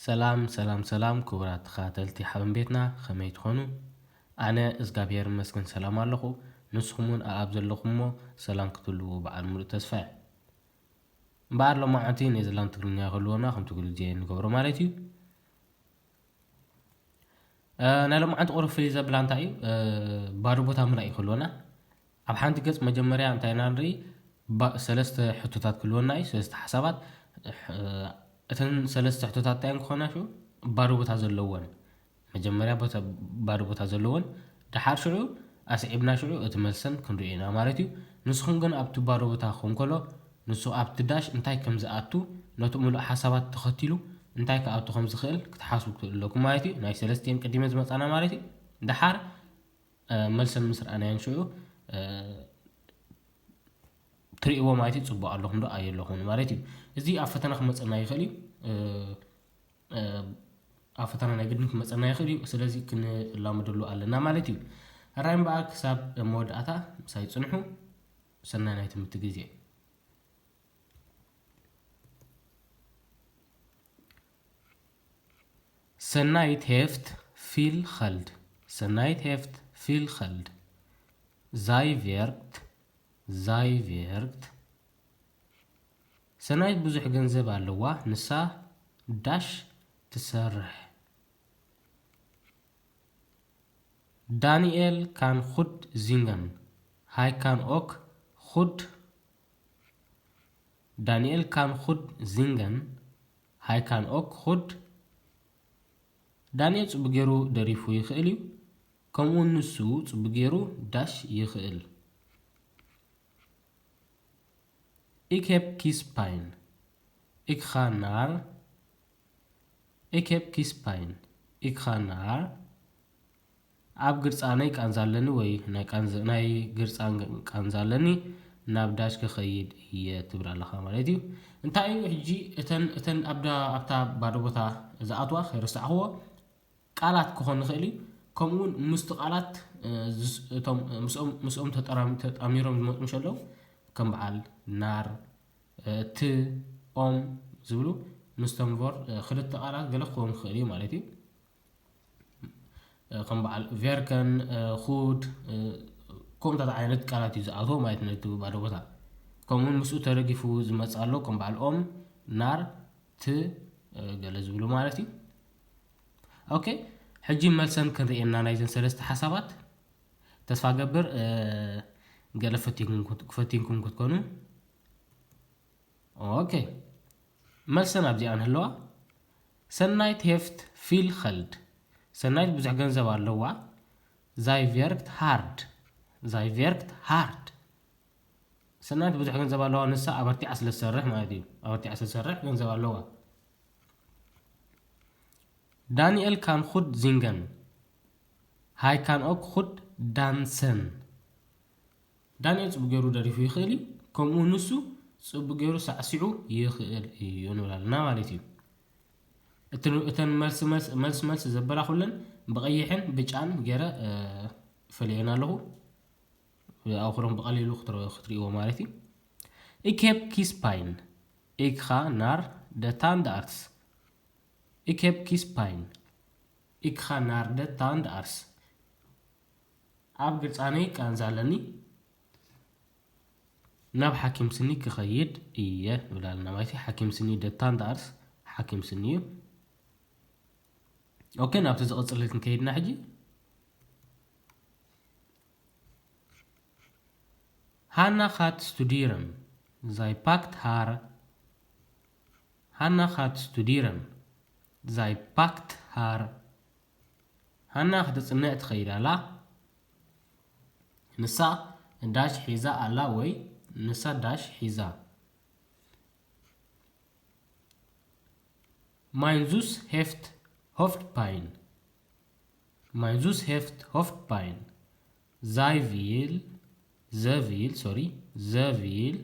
ሰላም ሰላም ሰላም ክቡራት ተኸታተልቲ ሓበን ቤትና፣ ከመይ ትኾኑ? ኣነ እዝጋብሔር ይመስገን ሰላም ኣለኹ። ንስኹም እውን ኣኣብ ዘለኹሞ ሰላም ክትህልዉ በዓል ሙሉእ ተስፋ እየ። እምበኣር ሎማዓንቲ ኔዘርላንድ ትግርኛ ክህልወና ከምቲ ኩሉ ግዜ ንገብሮ ማለት እዩ። እ፣ ናይ ሎማዓንቲ ቁሩብ ፍልይ ዘብላ እንታይ እዩ? እ፣ ባዶ ቦታ ምልኣይ ክህልወና። ኣብ ሓንቲ ገጽ መጀመርያ እንታይ ኢና ንርኢ? ባ-፣ ሰለስተ ሕቶታት ክህልወና እዩ፣ ሰለስተ ሓሳባት። እ፣ እተን ሰለስተ ሕቶታት እንታይ እየን ክኾና ሽዑ? ባዶ ቦታ ዘለወን። መጀመርያ ቦታ፣ ባዶ ቦታ ዘለወን። ደሓር ሽዑ ኣስዒብና ሽዑ እቲ መልሰን ክንሪኦ ኢና ማለት እዩ። ንስኹም ግን ኣብቲ ባዶ ቦታ ክኸውን ከሎ፣ ንሱ ኣብቲ ዳሽ እንታይ ከም ዝኣቱ፣ ነቲ ምሉእ ሓሳባት ተኸቲሉ እንታይ ክኣቱ ከም ዝኽእል ክትሓስቡ ክትኽእሉ ኣለኩም ማለት እዩ። ናይ ሰለስቲኤን ቅዲመ ዝመጻና ማለት እዩ። ደሓር፣ እ፣ መልሰን ምስ ረኣናየን ሽዑ፣ እ፣ ትርእይዎ ማለት እዩ። ጽቡቕ ኣለኹም ዶ ኣየለኹም ማለት እዩ። እዚ ኣብ ፈተና ክመጸና ይኽእል እዩ። እ፣ እ፣ ኣብ ፈተና ናይ ግድን ክመጸና ይኽእል እዩ። ስለዚ ክንላመደሉ ኣለና ማለት እዩ። ሕራይ እምበኣር ክሳብ መወዳእታ ምሳይ ጽንሑ። ሰናይ ናይ ትምህርቲ ግዜ። Sennait heeft veel geld. Sennait heeft veel geld. Zij werkt, zij werkt. ሰናይት ብዙሕ ገንዘብ ኣለዋ፣ ንሳ ዳሽ ትሰርሕ። Daniel kan goed zingen. Hij kan ook goed. Daniel kan goed zingen. Hij kan ook goed. ዳንኤል ጽቡቕ ገይሩ ደሪፉ ይኽእል እዩ። ከምኡ ንሱ ጽቡቕ ገይሩ ዳሽ ይኽእል። Ik heb kiespijn. Ik ga naar. Ik heb kiespijn. Ik ga naar. ኣብ ግርጻነይ ቃንዛ ኣለኒ ወይ ናይ ቃንዛ፣ ናይ ግርጻን ቃንዛ ኣለኒ፣ ናብ ዳሽ ክኸይድ እየ ትብል ኣለኻ ማለት እዩ። እንታይ እዩ ሕጂ እተን፣ እተን ኣብ ዳ-፣ ኣብታ ባዶ ቦታ ዝኣትዋ ከይረሳዕኽዎ ቃላት ክኾን ይኽእል እዩ። ከምኡ እውን ምስቲ ቃላት፣ እ፣ ዝስ-፣ እቶም፣ እ፣ ምስኦም፣ ምስኦም ተጠራም-፣ ተጣሚሮም ዝመጹ ምሽ ኣለዉ፣ ከም በዓል ናር፣ እ፣ ት፣ ኦም ዝብሉ ምስቶም ቨር-፣ እ፣ ክልተ ቃላት ገለ ክኸውን ክኽእል እዩ ማለት እዩ። እ፣ ከም በዓል ቬርከን፣ እ፣ ኹድ፣ እ፣ ከምኡታት ዓይነት ቃላት እዩ ዝኣትዎ ማለት ነቲ ባዶ ቦታ። ከምኡ እውን ምስኡ ተደጊፉ ዝመጽእ ኣሎ፣ ከም በዓል ኦም፣ ናር፣ ት፣ እ፣ ገለ ዝብሉ ማለት እዩ። ኦኬ፣ ሕጂ መልሰን ክንርእየና ናይዘን ሰለስተ ሓሳባት። ተስፋ ገብር፣ እ፣ ገለ ፈቲንኩም ክት-፣ ፈቲንኩም ክትኮኑ። ኦኬ፣ መልሰን ኣብዚኣ ንህለዋ። ሰናይት ሄፍት ፊል ኸልድ። ሰናይት ብዙሕ ገንዘብ ኣለዋ። ዛይ ቬርክት ሃርድ። ዛይ ቬርክት ሃርድ። ሰናይት ብዙሕ ገንዘብ ኣለዋ፣ ንሳ ኣበርቲዓ ስለ ትሰርሕ ማለት እዩ። ኣበርቲዓ ስለ ትሰርሕ ገንዘብ ኣለዋ። ዳንኤል ካን ኹድ ዚንገን። ሃይ ካን ኦክ ኹድ ዳንሰን። ዳንኤል ጽቡቅ ገይሩ ደሪፉ ይኽእል እዩ፣ ከምኡ ንሱ ጽቡቅ ገይሩ ሳዕሲዑ ይኽእል እዩ ንብል ኣለና ማለት እዩ። እተን፣ እተን መልሲ፣ መልሲ፣ መልሲ፣ መልሲ ዘበላ ኩለን ብቐይሕን ብጫን ገይረ፣ እ፣ ፈልየን ኣለኹ። ኣብኹሎም ብቐሊሉ ክትር-፣ ክትርእይዎ ማለት እዩ። Ik heb kiespijn. Ik ga naar de tandarts. Ik heb kiespijn. Ik ga naar de tandarts. ኣብ ግርጻነይ ቃንዛ ኣለኒ። ናብ ሓኪም ስኒ ክኸይድ እየ ንብል ኣለና ማለት እዩ። ሓኪም ስኒ፣ ደ ታንዳርስ ሓኪም ስኒ እዩ። ኦኬ፣ ናብቲ ዝቕጽል ክንከይድና ሕጂ። ሃና ኻት ስቱዲረን ዛይ ፓክት ሃር። ሃና ኻት ስቱዲረን ዛይ ፓክት ሃር። ሃና ክተጽንዕ ትኸይድ ኣላ። ንሳ ዳሽ ሒዛ ኣላ ወይ ንሳ ዳሽ ሒዛ። Mijn zus heeft hoofdpijn. Mijn zus heeft hoofdpijn. Zij wil, ze wil, sorry, ze wil.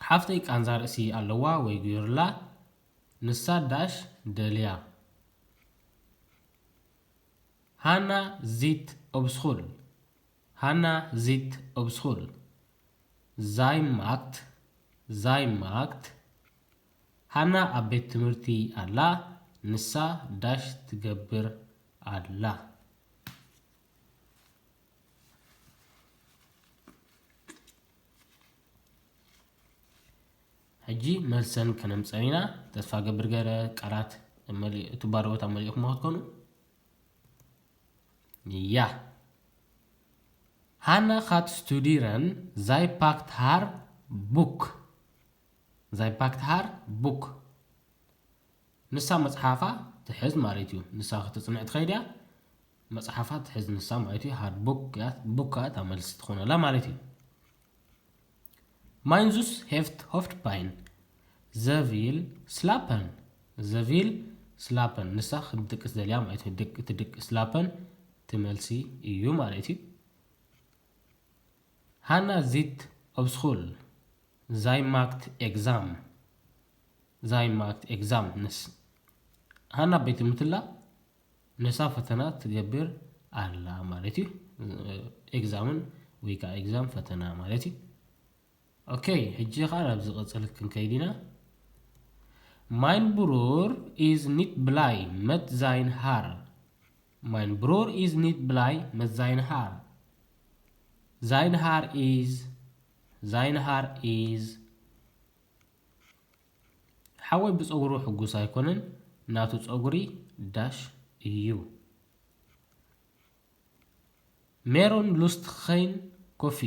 ሓፍተይ ቃንዛ ርእሲ ኣለዋ ወይ ገይሩላ፣ ንሳ ዳሽ ደልያ። ሃና ዚት ኦብ ስኹል። ሃና ዚት ኦብ ስኹል። ዛይ ማክት፣ ዛይ ማክት። ሃና ኣብ ቤት ትምህርቲ ኣላ። ንሳ ዳሽ ትገብር ኣላ። ሕጂ መልሰን ከነምፀን ኢና። ተስፋ ገብር ገለ ቃላት መሊ-፣ እቲ ባዶ ቦታ መሊእኹም ክትኮኑ። ያ። ሃና ሃት ስቱዲረን ዛይ ፓክት ሃር ቡክ። ዛይ ፓክት ሃር ቡክ። ንሳ መጽሓፋ ትሕዝ ማለት እዩ። ንሳ ክትጽንዕ ትኸይድ እያ። መጽሓፋ ትሕዝ ንሳ ማለት እዩ። ሃር ቡክ እያ፣ ቡክ እያ እታ መልሲ ትኾነላ ማለት እዩ። ማይንዙስ ሄፍት ሆፍት ፓይን። ዘቪል ስላፐን። ዘቪል ስላፐን። ንሳ ክትድቅስ ደልያ ማለት እዩ። ድቅ-፣ ትድቅስ ስላፐን ትመልሲ እዩ ማለት እዩ። ሃና ዚት ኦብ ስኹል። ዛይ ማክት ኤግዛም። ዛይ ማክት ኤግዛም። ንስ-፣ ሃና ቤት ትምህርቲ ኣላ። ንሳ ፈተና ትገብር ኣላ ማለት እዩ። ኤግዛምን ወይ ከዓ ኤግዛም ፈተና ማለት እዩ። ኦኬ፣ ሕጂ ከዓ ናብ ዝቐጽል ክንከይድ ኢና። ማይን ብሩር ኢዝ ኒት ብላይ መት ዛይን ሃር። ማይን ብሩር ኢዝ ኒት ብላይ መት ዛይን ሃር። ዛይን ሃር ኢዝ፣ ዛይን ሃር ኢዝ። ሓወይ ብጸጉሩ ሕጉስ ኣይኮነን፣ ናቱ ጸጉሪ ዳሽ እዩ። ሜሮን ሉስት ኸይን ኮፊ፣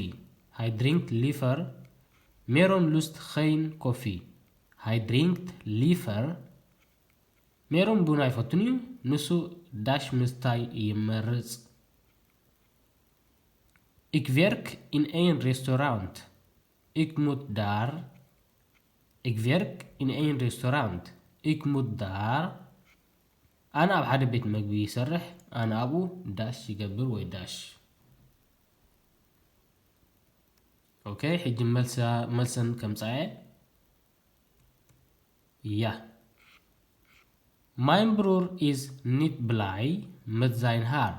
ሃይ ድሪንክት ሊፈር። ሜሮን ሉስት ኸይን ኮፊ፣ ሃይ ድሪንክት ሊፈር። ሜሮን ቡን ኣይፈቱን እዩ፣ ንሱ ዳሽ ምስታይ ይመርጽ። Ik werk in een restaurant. Ik moet daar Ik werk in een restaurant. Ik moet daar. ኣነ ኣብ ሓደ ቤት መግቢ ይሰርሕ፣ ኣነ ኣብኡ ዳሽ ይገብር ወይ ዳሽ። ኦኬ፣ ሕጂ መልሳ-፣ መልሰን ከምጻየ። ያ። Mijn broer is niet blij met zijn haar.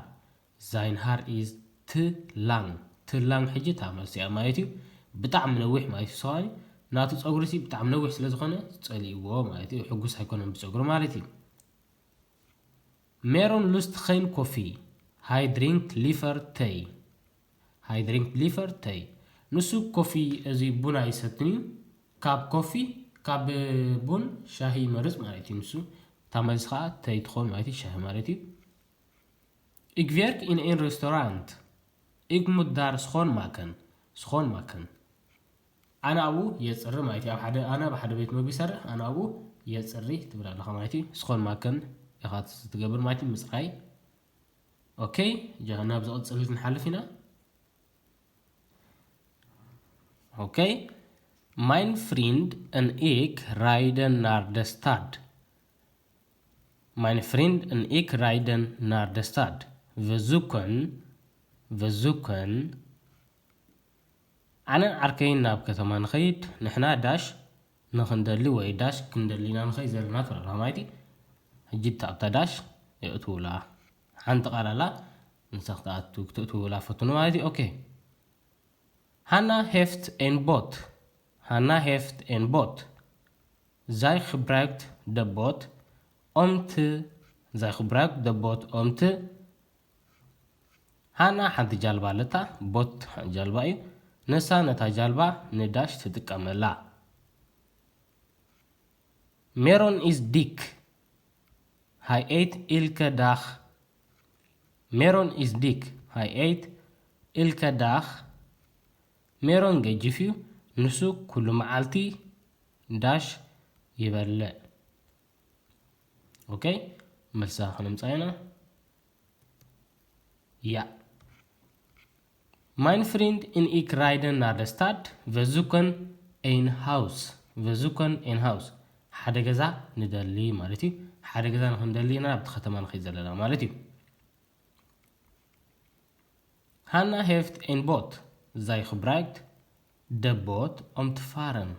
Zijn haar is te lang. Te lang ሕጂ እታ መልሲ እያ ማለት እዩ። ብጣዕሚ ነዊሕ ማለት እዩ። ሰዋኒ ናቱ ጸጉሪ ሲ ብጣዕሚ ነዊሕ ስለ ዝኾነ ጸሊእዎ ማለት እዩ። ሕጉስ ኣይኮነን ብጸጉሪ ማለት እዩ። Meron lust geen koffie. Hij drinkt liever thee. Hij drinkt liever thee. ንሱ ኮፊ፣ እዚ ቡን ኣይሰትን እዩ። ካብ ኮፊ፣ ካብ ቡን ሻሂ ይመርጽ ማለት እዩ። ንሱ እታ መልሲ ከዓ ተይ ትኾን ማለት እዩ፣ ሻሂ ማለት እዩ። Ik werk in een restaurant. Ik moet daar schoonmaken. Schoonmaken. ኣነ ኣብኡ የጽሪ ማለት እዩ። ኣብ ሓደ፣ ኣነ ኣብ ሓደ ቤት መግቢ ይሰርሕ፣ ኣነ ኣብኡ የጽሪ ትብል ኣለኻ ማለት እዩ። ስኾን ማከን ኢኻ ትገብር ማለት እዩ፣ ምጽራይ። ኦኬ፣ ጃ ናብ ዝቕጽል ክንሓልፍ ኢና። ኦኬ፣ Mijn vriend en ik rijden naar de stad. Mijn vriend en ik rijden naar de stad. We zoeken, we zoeken ኣነን ዓርከይን ናብ ከተማ ንኸይድ፣ ንሕና ዳሽ ንኽንደሊ ወይ ዳሽ ክንደሊ ኢና ንኸይድ ዘለና ትብላ ማለት እዩ። ሕጂ እታ ኣብታ ዳሽ የእትውላ ሓንቲ ቃል ኣላ፣ ንሳ ክትኣቱ-፣ ክትእትውላ ፈትኑ ማለት እዩ። ኦኬ። ሃና ሄፍት ኤን ቦት። ሃና ሄፍት ኤን ቦት። Zij gebruikt de boot om te, zij gebruikt de boot om te. ሃና ሓንቲ ጃልባ ኣለታ፣ ቦት ሓንቲ ጃልባ እዩ። ንሳ ነታ ጃልባ ንዳሽ ትጥቀመላ። Meron is dik. Hij eet elke dag. Meron is dik. Hij eet elke dag. ሜሮን ገጂፍ እዩ፣ ንሱ ኩሉ መዓልቲ ዳሽ ይበልዕ። ኦኬ፣ መልሳ ክነምጻ ኢና። ያ። Mijn vriend en ik rijden naar de stad. We zoeken een huis. We zoeken een huis. ሓደ ገዛ ንደሊ ማለት እዩ። ሓደ ገዛ ንኽንደሊ ኢና ኣብቲ ከተማ ንኸይድ ዘለና ማለት እዩ። Hanna heeft een boot. Zij gebruikt de boot om te varen.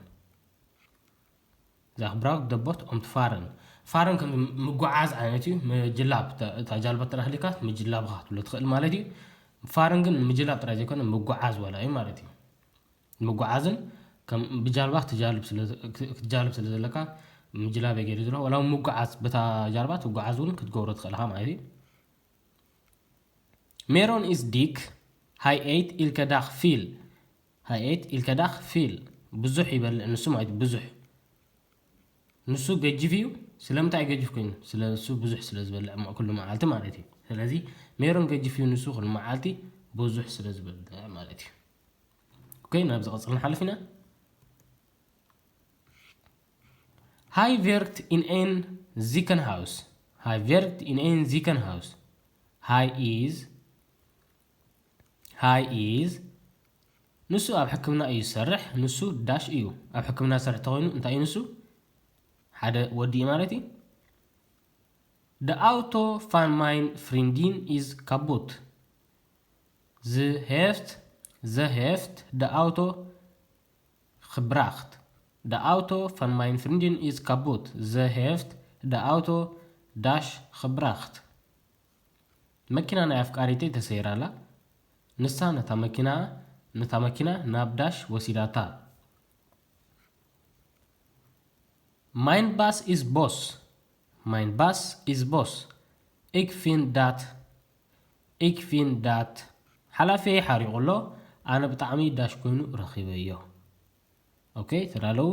Zij gebruikt de boot om te varen. ፋረን ከም ምጉዓዝ ዓይነት እዩ። ምጅላብ፣ እታ፣ እታ ጃልባ ተራህሊካ ምጅላብ ኢኻ ክትብሎ ትኽእል ማለት እዩ። ፋረን ግን ምጅላብ ጥራይ ዘይኮነ ምጉዓዝ ዋላ እዩ ማለት እዩ። ምጉዓዝን ከም ብጃልባ ክትጃልብ ስለ፣ ክትጃልብ ስለ ዘለካ ምጅላብ ገይሩ ዘሎ ዋላ ምጉዓዝ በታ ጃልባ ትጉዓዝ እውን ክትገብሮ ትኽእል ኢኻ ማለት እዩ። ሜሮን is ዲክ ሃይ ኤይት ኢልከ ዳኽ ፊል ሃይ ኤይት ኢልከ ዳኽ ፊል ብዙሕ ይበልዕ ንሱ ማለት እዩ። ብዙሕ ንሱ ገጅፍ እዩ። ስለምንታይ ገጅፍ ኮይኑ? ስለ እሱ ብዙሕ ስለ ዝበልዕ ማ- ኩሉ መዓልቲ ማለት እዩ። ስለዚ ሜሮን ገጅፍ እዩ ንሱ ኩሉ መዓልቲ ብዙሕ ስለ ዝበልዕ ማለት እዩ። ኦኬ፣ ናብ ዝቐጽል ንሓልፍ ኢና። ሃይ ቨርክት ኢን ኤን ዚከንሃውስ ሃይ ቨርክት ኢን ኤን ዚከንሃውስ ሃይ ኢዝ ሃይ ኢዝ ንሱ ኣብ ሕክምና እዩ ዝሰርሕ። ንሱ ዳሽ እዩ። ኣብ ሕክምና ዝሰርሕ ተኾይኑ እንታይ እዩ ንሱ? ሓደ ወዲ እዩ ማለት እዩ። De auto van mijn vriendin is kapot. Ze heeft, ze heeft de auto gebracht. De auto van mijn vriendin is kapot. Ze heeft de auto dash gebracht. መኪና ናይ ኣፍቃሪተይ ተሰይራ ኣላ። ንሳ ነታ መኪና ነታ መኪና ናብ ዳሽ ወሲዳታ። Mijn baas is boos. Mijn baas is boos. Ik vind dat. Ik vind dat. ሓላፊ ሓሪቑ ኣሎ። ኣነ ብጣዕሚ ዳሽ ኮይኑ ረኺበዮ። ኦኬ፣ ተዳለዉ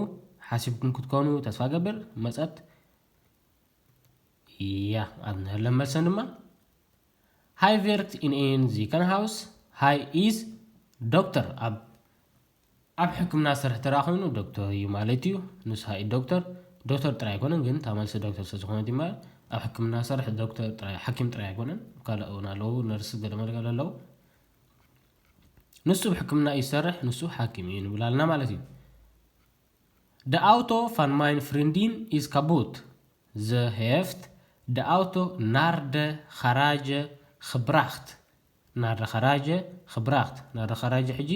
ሓሲብኩም ክትኮኑ ተስፋ ገብር። መጸት እያ ኣብ ንህለን መልሰን ድማ ሃይ ቨርክት ኢን ኤን ዚከንሃውስ ሃይ ኢዝ ዶክተር ኣብ ኣብ ሕክምና ዝሰርሕ ተራ ኮይኑ ዶክተር እዩ ማለት እዩ። ንሱ ሃይ ዶክተር ዶክተር ጥራይ ኣይኮነን ግን እታ መልሲ ዶክተር ስለ ዝኾነት እዩ ማለት ኣብ ሕክምና ዝሰርሕ ዶክተር ጥራይ ሓኪም ጥራይ ኣይኮነን። ካልእ እውን ኣለዉ ነርስ ገለ መለ ገለ ኣለዉ። ንሱ ኣብ ሕክምና እዩ ዝሰርሕ ንሱ ሓኪም እዩ ንብል ኣለና ማለት እዩ። De auto van mijn vriendin is kapot. Ze heeft de auto naar de garage gebracht. Naar de garage gebracht. Naar de garage ሕጂ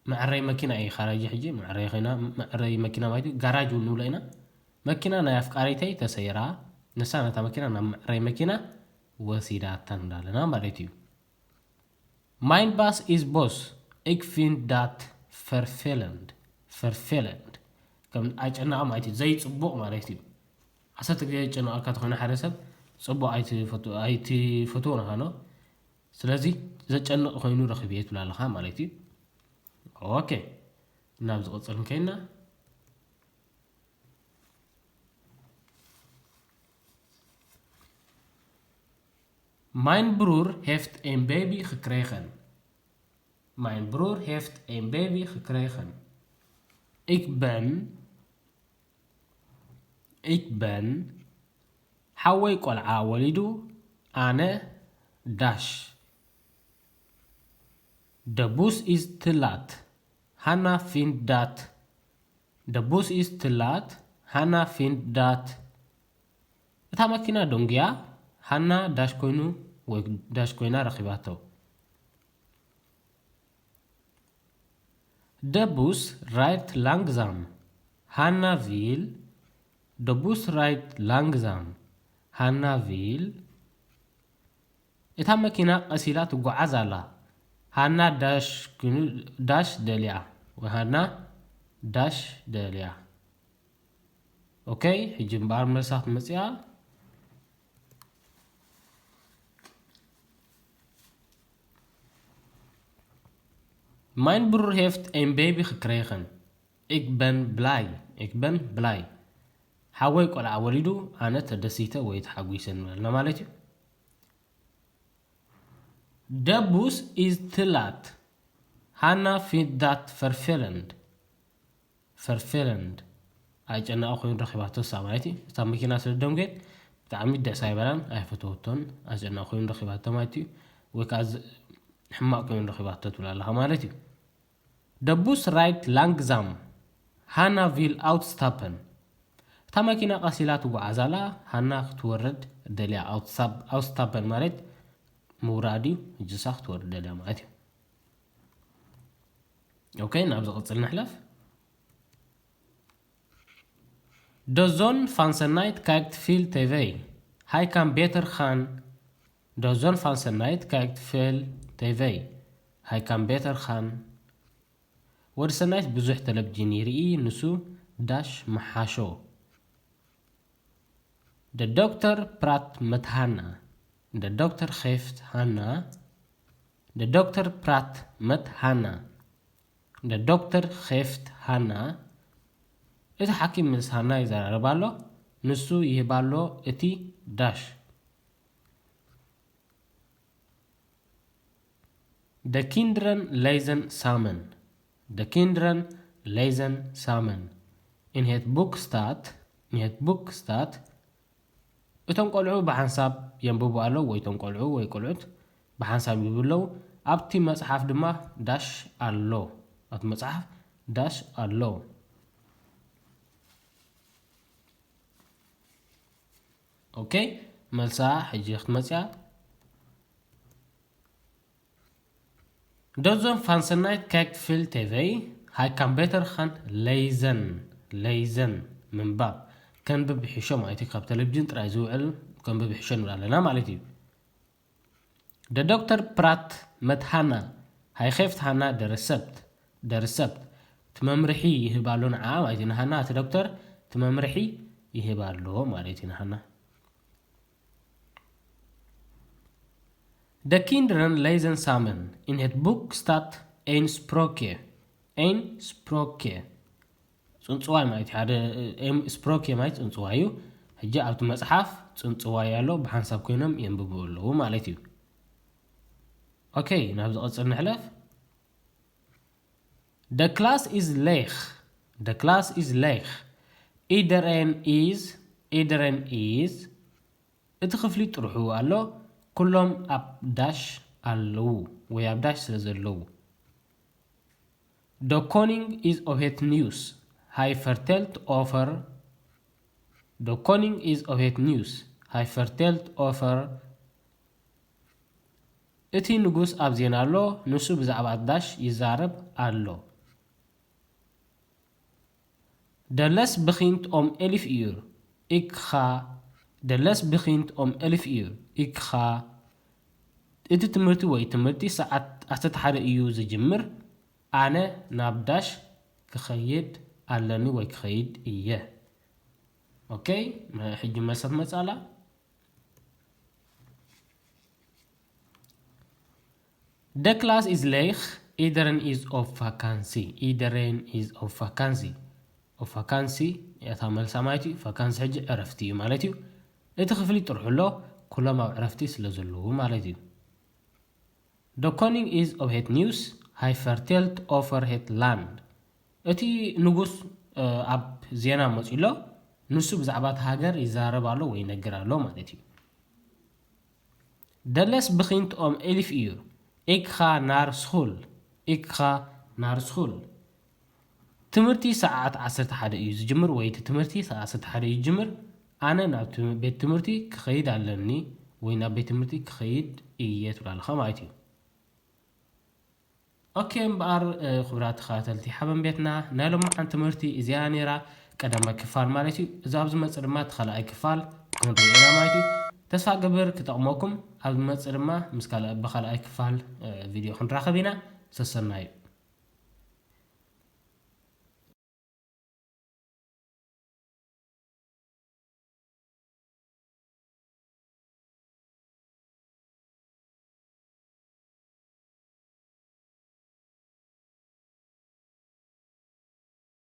መዕረይ መኪና እዩ። ጋራጅ ሕጂ መዕረይ ኮይና መዕረይ መኪና ማለት እዩ። ጋራጅ እውን ንብሎ ኢና። መኪና ናይ ኣፍቃሪተይ ተሰይራ ንሳ ነታ መኪና ናብ መዕረይ መኪና ወሲዳታ እንዳለና ማለት እዩ። Mijn baas is boos. Ik vind dat vervelend. Vervelend. ከም ኣጨናቂ ማለት እዩ። ዘይፅቡቕ ማለት እዩ። ዓሰርተ ግዜ ዘጨንቐካ ተኾይኑ ሓደ ሰብ ፅቡቕ ኣይትፈትዎ ንኻ ነው። ስለዚ ዘጨንቕ ኮይኑ ረኺብየ ትብል ኣለኻ ማለት እዩ። ኦኬ፣ ናብ ዝቕፅል እንከይና Mijn broer heeft een baby gekregen. Mijn broer heeft een baby gekregen. Ik ben, ik ben, ሓወይ ቆልዓ ወሊዱ ኣነ ዳሽ De bus is te laat. Hanna vindt dat De bus is te laat. Hanna vindt dat እታ መኪና ደንጉያ ሃና ዳሽ ኮይኑ ወይ ዳሽ ኮይና ረኺባቶ። De bus rijdt langzaam. Hanna wil De bus rijdt langzaam. Hanna wil እታ መኪና ቀስ ኢላ ትጓዓዝ ኣላ። ሃና ዳሽ ዳሽ ደልያ ወይ ሃና ዳሽ ደልያ። ኦኬ፣ ሕጂ እምበኣር መልሳ ክትመፅያ። Mijn broer heeft een baby gekregen. Ik ben blij. Ik ben blij. ሓወይ ቆልዓ ወሊዱ ኣነ ተደሲተ ወይ ተሓጒሰ ንበልና ማለት እዩ። De bus is te laat. Hanna vindt dat vervelend. Vervelend. ኣጨናቂ ኮይኑ ረኺባቶ እሳ ማለት እዩ። እታ መኪና ስለ ደንጎየት ብጣዕሚ ደስ ኣይበላን ኣይፈተወቶን። ኣጨናቂ ኮይኑ ረኺባቶ ማለት እዩ። ወይ ከዓ ሕማቕ ኮይኑ ረኺባቶ ትብል ኣለኻ ማለት እዩ። De bus rijdt langzaam. Hanna wil uitstappen. እታ መኪና ቀስ ኢላ ትጓዓዝ ኣላ። ሃና ክትወርድ ደልያ። ኣውትስታፕ ኣውትስታፐን ማለት ምውራድ እዩ። እጅሳ ክትወርድ ደልያ ማለት እዩ። ኦኬ፣ ናብ ዝቕፅል ንሕለፍ። De zoon van Senait kijkt veel tv. Hij kan beter gaan De zoon van Senait kijkt veel tv. Hij kan beter gaan ወዲ ሰናይት ብዙሕ ተለብጂን ይርኢ። ንሱ ዳሽ መሓሾ De dokter praat met Hanna. De dokter geeft Hanna. De dokter praat met Hanna. De dokter geeft Hanna. እቲ ሓኪም ምስ ሃና ይዘራረብ ኣሎ። ንሱ ይህብ ኣሎ እቲ ዳሽ። De kinderen lezen samen. De kinderen lezen samen. In het boek staat, in het boek staat, እቶም ቆልዑ ብሓንሳብ የንብቡ ኣለዉ፣ ወይ እቶም ቆልዑ ወይ ቆልዑት ብሓንሳብ ይብሉ ኣለዉ። ኣብቲ መጽሓፍ ድማ ዳሽ ኣሎ። ኣብቲ መጽሓፍ ዳሽ ኣሎ። ኦኬ፣ መልሳ ሕጂ ክትመጽያ። Dozon van Sennight kijkt veel tv. Hij kan beter gaan lezen. Lezen፣ ምንባብ፣ ከንብብ ይሕሾ ማለት እዩ። ካብ ቴሌቪዥን ጥራይ ዝውዕል ከንብብ ይሕሾ ንብል ኣለና ማለት እዩ። De dokter praat met Hanna. Hij geeft Hanna de recept. De recept. እቲ መምርሒ ይህብ ኣሎ ንዓ ማለት እዩ። ንሃና እቲ ዶክተር እቲ መምርሒ ይህብ ኣሎ ማለት እዩ ንሃና። De kinderen lezen samen. In het boek staat een sprookje. Een sprookje. ጽንጽዋይ ማለት እዩ። ሓደ፣ ኤም፣ ስፕሮኬ ማለት ጽንጽዋይ እዩ። ሕጂ ኣብቲ መጽሓፍ ጽንጽዋይ ኣሎ፣ ብሓንሳብ ኮይኖም የንብቡ ኣለዉ ማለት እዩ። ኦኬ፣ ናብ ዝቐጽል ንሕለፍ። De klas is leeg. De klas is leeg. Iedereen is, iedereen is. እቲ ክፍሊ ጥርሑ ኣሎ፣ ኩሎም ኣብ ዳሽ ኣለዉ ወይ ኣብ ዳሽ ስለ ዘለዉ። De koning is op het nieuws. Hij vertelt over. De koning is op het nieuws. Hij vertelt over. እቲ ንጉስ ኣብ ዜና ኣሎ፣ ንሱ ብዛዕባ ዳሽ ይዛረብ ኣሎ። De les begint om elf uur. Ik ga. De les begint om elf uur. Ik ga. እቲ ትምህርቲ ወይ ትምህርቲ ሰዓት ዓሰርተ ሓደ እዩ ዝጅምር። ኣነ ናብ ዳሽ ክኸይድ ኣለኒ ወይ ክኸይድ እየ። ኦኬ፣ ሕጂ መልሳ ትመጽእ ኣላ። De klas is leeg. Iedereen is op vakantie. Iedereen is op vakantie. Op vakantie፣ እታ መልሳ ማለት እዩ። ቫካንሲ ሕጂ ዕረፍቲ እዩ ማለት እዩ። እቲ ክፍሊ ጥርሑ ኣሎ፣ ኩሎም ኣብ ዕረፍቲ ስለ ዘለዉ ማለት እዩ። De koning is op het nieuws. Hij vertelt over het land. እቲ ንጉስ፣ እ፣ ኣብ ዜና መጺኡ ኣሎ፣ ንሱ ብዛዕባ እቲ ሃገር ይዛረብ ኣሎ ወይ ይነግር ኣሎ ማለት እዩ። De les begint om elf uur. Ik ga naar school. Ik ga naar school. ትምህርቲ ሰዓት ዓሰርተ ሓደ እዩ ዝጅምር፣ ወይ እቲ ትምህርቲ ሰዓት ዓሰርተ ሓደ እዩ ዝጅምር። ኣነ ናብ ትም-፣ ቤት ትምህርቲ ክኸይድ ኣለኒ፣ ወይ ናብ ቤት ትምህርቲ ክኸይድ እየ ትብል ኣለኻ ማለት እዩ። ኦኬ እምበኣር፣ እ፣ ክቡራት ተኸታተልቲ ሓበን ቤትና፣ ናይ ሎምዓንቲ ትምህርቲ እዚኣ ነይራ፣ ቀዳማይ ክፋል ማለት እዩ። እዚ ኣብ ዝመጽእ ድማ እቲ ካልኣይ ክፋል ክንርኢ ኢና ማለት እዩ። ተስፋ ገብር ክጠቕመኩም፣ ኣብ ዝመጽእ ድማ ምስ ካልእ፣ ብኻልኣይ ክፋል፣ እ፣ ቪድዮ ክንራኸብ ኢና። ሰሰናዩ።